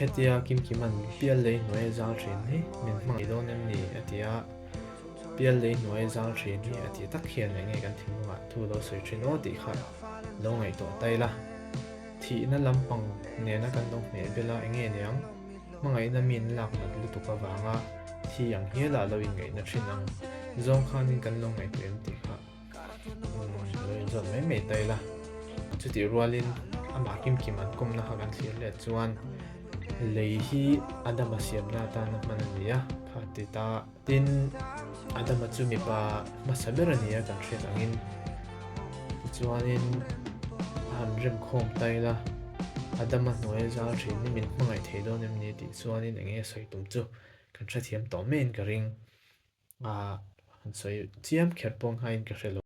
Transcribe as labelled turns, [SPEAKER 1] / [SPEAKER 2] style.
[SPEAKER 1] Hetia Kimkima'n pial lei hnuai a zal thin hi min hmangaih dawn em ni? a ti a. Pial lei hnuai a zal thin hi a ti tak hian eng nge kan thinlungah thu lo sawi thin aw tih kha lo ngaihtuah ta ila. Thihna lampang nena kan lo hmeh bel a eng nge niang? Hmangaihna min lak nat lutuk avanga thi ang hialah lo inngaihna thin ang zawng khanin kan lo ngaihtuah em tih kha lo inzawt mai mai ta ila. Chutih rualin amah Kimkim an kawmna kha kan thlir let chuan lei hi Adama siamna atana hman a ni a, kha ti ta. Tin, Adama chu mipa hmasa ber a ni a kan hriat angin. Tichuanin a han remkhawm ta ila, Adama hnuaia zal thin hi min hmangaih thei dawn em ni tih chuanin eng nge sawi tum chu kan hrethiam tawh maiin ka ring. A han sawi chiam kher pawh nghaiin ka hre lo.